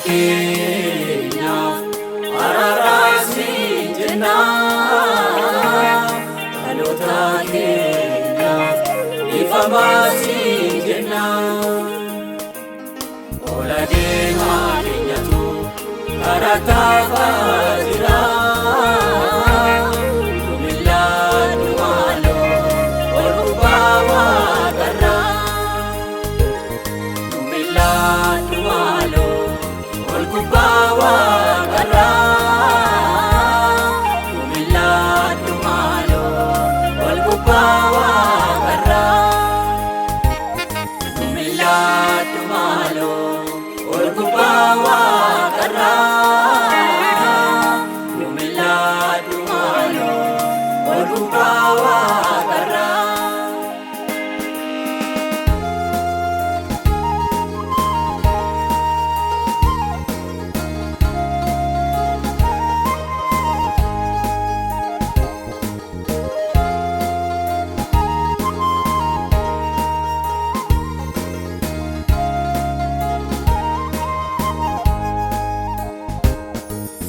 Keenyaaf araaraa siin jennaa, dhaloota keenyaaf ifamaa siin jennaa. Ola deemaa keenyatu karaa taafaa jira. Nu maaloo ol gubbaa waaqarraa. Nu mil'aadhu maaloo ol gubbaa waaqarraa. Nu mil'aadhu maaloo ol gubbaa waaqarraa. Nu mil'aadhu maaloo ol gubbaa waaqarraa. Nu mil'aadhu maaloo ol gubbaa waaqarraa.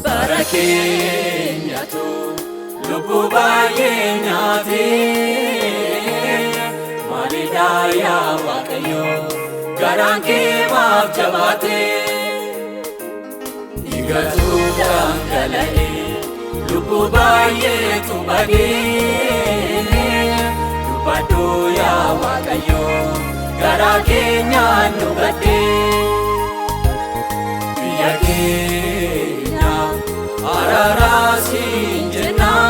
Bara keenyatu lubbuu baay'ee nyaate, maalidhaa yaa Waaqayyo, garaan kee maaf jabaate? Dhiigatu dhangala'e, lubbuu baay'eetu badee. Dubbadhu yaa Waaqayyo, garaa keenyaan nu gaddee. Biyya keenya araaraa siin jennaa,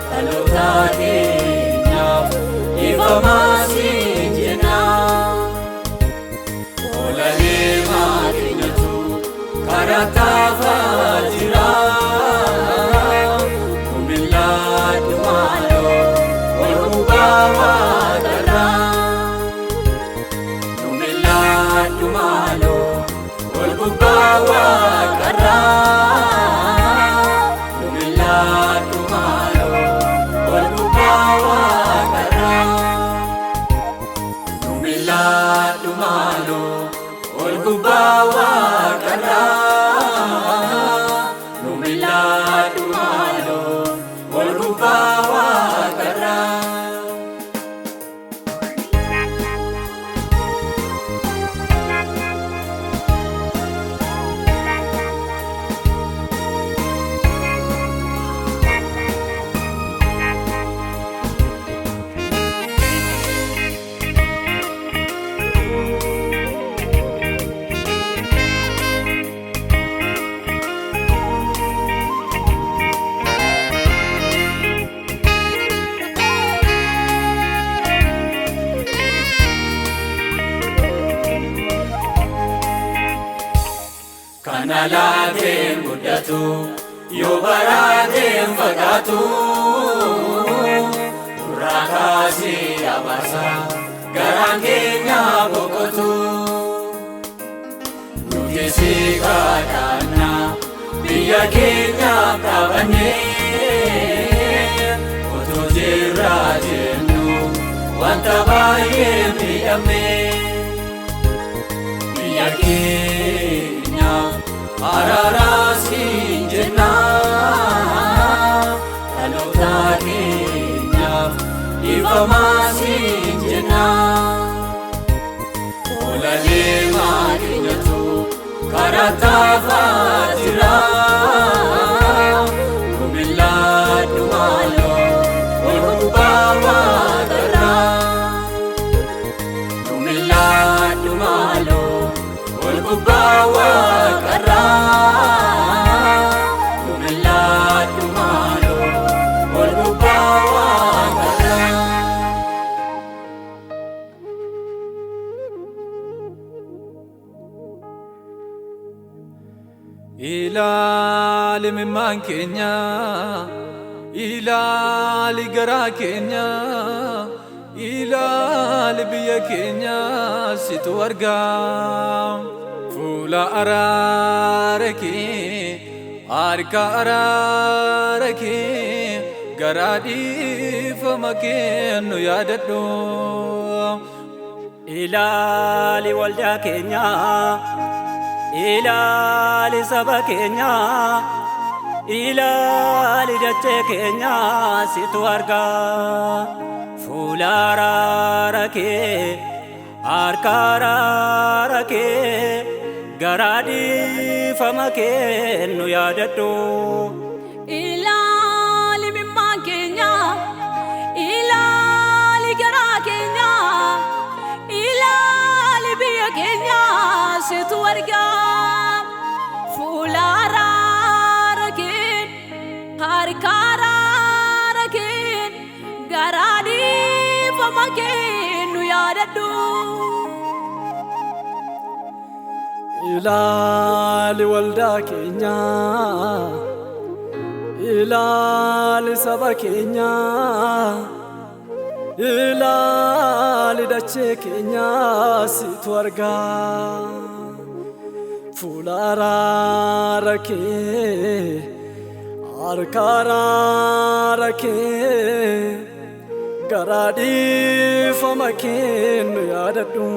dhaloota keenyaaf ifamaa siin jennaa. Ola deemaa keenyatu karaa taafaa jira. Nu mil'aadhu maaloo ol gubbaa waaqarraa. Nu mil'aadhu maaloo ol gubbaa waaqarraa. Nu mil'aadhu maaloo ol gubbaa waaqarraa. Nu mil'aadhu maaloo ol gubbaa waaqarraa. Nu mil'aadhu maaloo ol gubbaa waaqarraa. Kana laateen guddatu yoo baraateen fagaatu, nurraa kaasee abaarsa garaan keenya boqotu. Nuti si kadhanna, biyya keenyaaf dhaabannee, otoo jirraa jennu wanta baay'ee miidhamne. Biyya keenya araaraa siin jennaa, dhaloota keenyaaf ifamaa siin jennaa. Ola deemaa keenyatu karaa taafaa jira. Nu mil'aadhu maaloo ol gubbaa waaqarraa. Nu mil'aadhu maaloo ol gubbaa waaqarraa. Nu mil'aadhu maaloo ol gubbaa waaqarraa. Ilaali mimmaan keenya, ilaali garaa keenya, ilaali biyya keenya, situ argaa. Fuula araara kee, harka araara kee, garaa dhiifama kee nu yaadadhu. Ilaali waldaa keenya. Ilaali saba keenya, ilaali dachee keenya situ argaa. Fuula araara kee, harka araara kee, garaa dhiifama kee nu yaadadhu. Ilaali mimmaan keenya, ilaali garaa keenya, ilaali biyya keenya situ argaa. Fuula araara kee, harka araara kee, garaa dhiifama kee nu yaadadhu. Ilaali waldaa keenya, ilaali saba keenya, ilaali dachee keenya situ argaa. Fuula araara kee, harka araara kee, garaa dhiifama kee nu yaadadhu.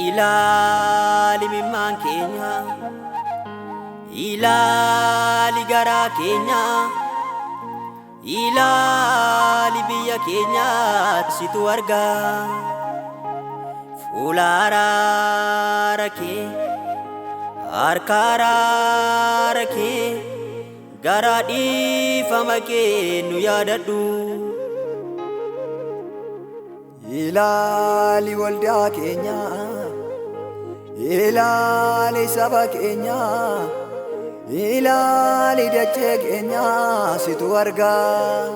Ilaali mimmaan keenya, ilaali garaa keenya, ilaali biyya keenya situ argaa. Fuula araara kee, harka araara kee, garaa dhiifama kee nu yaadadhu. Ilaali waldaa keenya, ilaali saba keenya, ilaali dachee keenya situ argaa.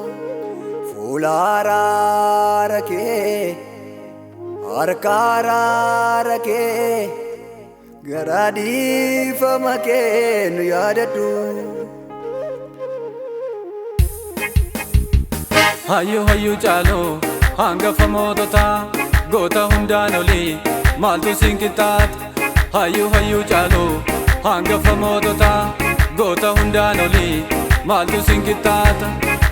Fuula araara kee, harka araara kee, garaa dhiifama kee nu yaadadhu. Hayyuu hayyuu caaloo hangafa moototaa goota hundaan olii maaltu siin qixxaata? Hayyuu hayyuu caaloo hangafa moototaa goota hundaan olii maaltu siin qixxaata?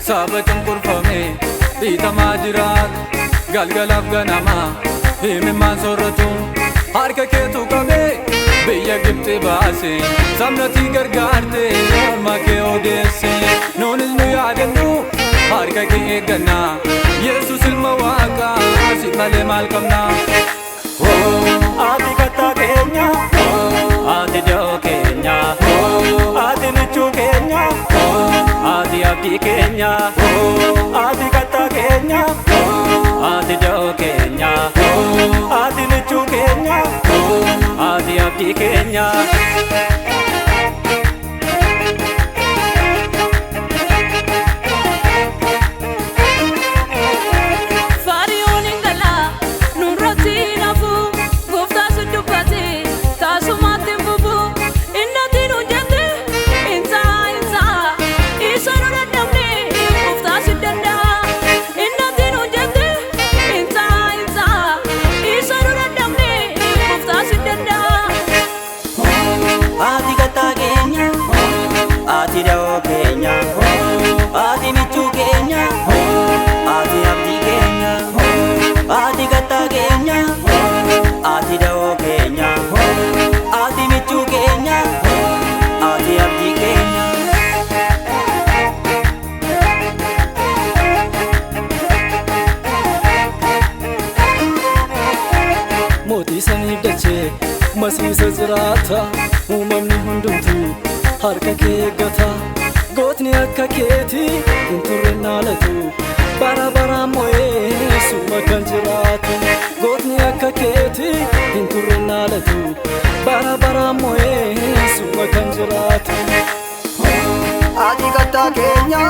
Saba cunqurfame dhiitamaa jiraata galgalaaf ganamaa himimmaan soorratu harka keetu qabee biyya Gibxi baase sabnati gargaarte orma kee odeesse nuunis nu yaadadhu harka kee eeggannaa Yesuus ilma waaqaa si malee maal qabnaa? Ati kattaa keenya, ati da'oo keenya, ati michuu keenya, ati abdii keenya, ati kattaa keenya, ati da'oo keenya, ati michuu keenya, ati abdii keenya. Fariyoon hin galaa nurratti nafu gooftaa si dubbate taasumatti hin fufu innati nuun jette hin ta'a hin ta'a isa nu dadhabne gooftaa si danda'a innati nuun jette hin ta'a hin ta'a isa nu dadhabne gooftaa si danda'a. Ati kattaa keenya, ati da'oo keenya, ati michuu keenya, ati abdii keenya, ati kattaa keenya, ati da'oo keenya, ati michuu keenya, ati abdii keenya. Mootii samiif dachee masiisa jiraata uumamni hundumtuu harka kee eeggata gootni akka keetii hin turre naalatu bara baraan mo'ee suma kan jiraatu gootni akka keetii hin turre naalatu bara baraan mo'ee suma kan jiraatu. Ati kattaa keenya,